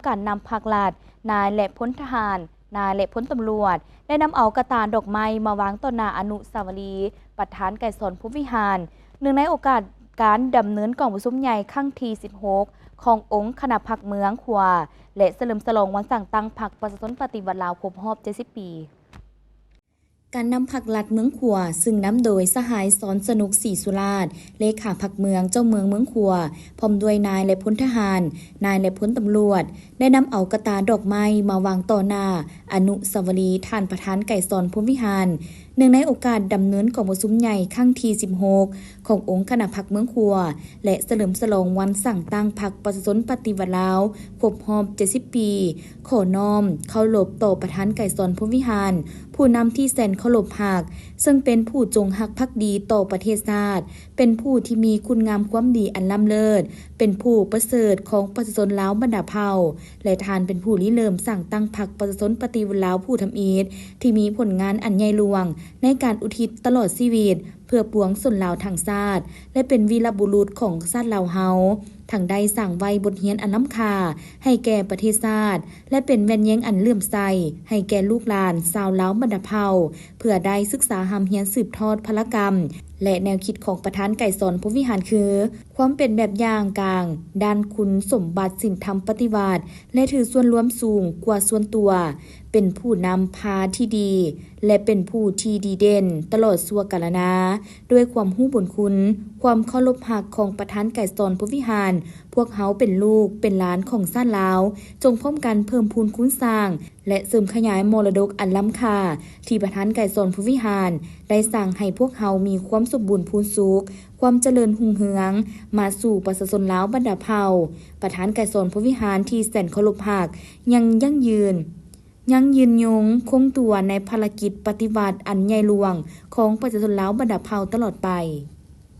ການນຳພັກລັດ, ນາຍ ແລະ ພົນທະຫານ, ນາຍ ແລະ ພົນຕຳຫຼວດ ໄດ້ນຳເອົາກະຕ່າດອກໄມ້ມາວາງຕໍ່ໜ້າອະນຸສາວະລີ ປະທານໄກສອນ ພົມວິຫານ ເນື່ອງໃນໂອກາດການດຳເນີນກອງປະຊຸມໃຫຍ່ຄັ້ງທີສິບຫົກ ຂອງອົງຄະນະພັກເມືອງຂົວ ແລະ ສະເຫຼີມສະຫຼອງວັນສ້າງຕັ້ງພັກປະຊາຊົນປະຕິວັດລາວຄົບຮອບເຈັດສິບປີ. ການນຳພັກລັດເມືອງຂົວ ຊຶ່ງນຳໂດຍສະຫາຍ ສອນສະໜຸກ ສີສຸລາດ ເລຂາພັກເມືອງ, ເຈົ້າເມືອງເມືອງຂົວ ພ້ອມດ້ວຍນາຍ ແລະ ພົນທະຫານ, ນາຍ ແລະ ພົນຕຳຫຼວດ ໄດ້ນຳເອົາກະຕ່າດອກໄມ້ມາວາງຕໍ່ໜ້າອະນຸສາວະລີທ່ານປະທານໄກສອນ ພົມວິຫານ ເນື່ອງໃນໂອກາດດຳເນີນກອງປະຊຸມໃຫຍ່ຄັ້ງທີສິບຫົກ ຂອງອົງຄະນະພັກເມືອງຂົວ ແລະ ສະເຫຼີມສະຫຼອງວັນສ້າງຕັ້ງພັກປະຊາຊົນປະຕິວັດລາວຄົບຮອບເຈັດສິບປີ. ຂໍນ້ອມເຄົາລົບຕໍ່ປະທານໄກສອນ ພົມວິຫານ ຜູ້ນຳທີ່ແສນເຄົາລົບຮັກ, ເຊິ່ງເປັນຜູ້ຈົງຮັກພັກດີຕໍ່ປະເທດຊາດ, ເປັນຜູ້ທີ່ມີຄຸນງາມຄວາມດີອັນລ້ຳເລີດ, ເປັນຜູ້ປະເສີດຂອງປະຊາຊົນລາວບັນດາເຜົ່າ ແລະ ທ່ານເປັນຜູ້ລິເລີ່ມສ້າງຕັ້ງພັກປະຊາຊົນປະຕິວັດລາວຜູ້ທຳອິດ ທີ່ມີຜົນງານອັນໃຫຍ່ຫຼວງໃນການອຸທິດຕະຫຼອດຊີວິດ ເພື່ອປວງຊົນລາວທັງຊາດ ແລະ ເປັນວີລະບຸລຸດຂອງຊາດລາວເຮົາ, ທັງໄດ້ສ້າງໄວ້ບົດຮຽນອັນລ້ຳຄ່າໃຫ້ແກ່ປະເທດຊາດ ແລະ ເປັນແວ່ນແຍງອັນເຫຼື້ອມໃສໃຫ້ແກ່ລູກຫຼານຊາວລາວບັນດາເຜົ່າ ເພື່ອໄດ້ສຶກສາຮ່ຳຮຽນສືບທອດພະລະກຳ ແລະ ແນວຄິດຂອງປະທານໄກສອນ ພົມວິຫານ ຄື ຄວາມເປັນແບບຢ່າງກາງດ້ານຄຸນສົມບັດສິນທຳປະຕິວັດ ແລະ ຖືສ່ວນລວມສູງກວ່າສ່ວນຕົວ, ເປັນຜູ້ນຳພາທີ່ດີ ແລະ ເປັນຜູ້ທີ່ດີເດັ່ນຕະຫຼອດຊົ່ວກາລະນາ. ດ້ວຍຄວາມຮູ້ບຸນຄຸນ, ຄວາມເຄົາລົບຮັກຂອງປະທານໄກສອນ ພົມວິຫານ, ພວກເຮົາເປັນລູກເປັນຫຼານຂອງຊາດລາວ, ຈົ່ງພ້ອມກັນເພີ່ມພູນຄູນສ້າງ ແລະ ເສີມຂະຫຍາຍມໍລະດົກອັນລ້ຳຄ່າ ທີ່ປະທານໄກສອນ ພົມວິຫານ ໄດ້ສ້າງໃຫ້ພວກເຮົາມີຄວາມສົມບູນພູນສຸກ, ຄວາມຈະເລີນຮຸ່ງເຮືອງ ມາສູ່ປະຊາຊົນລາວບັນດາເຜົ່າ. ປະທານໄກສອນ ພົມວິຫານ ທີ່ແສນເຄົາລົບຮັກ ຍັງຢັ້ງຢືນ, ຍັງຍືນຍົງຄົງຕົວໃນພາລະກິດປະຕິວັດອັນໃຫຍ່ຫຼວງຂອງປະຊາຊົນລາວບັນດາເຜົ່າຕະຫຼອດໄປ.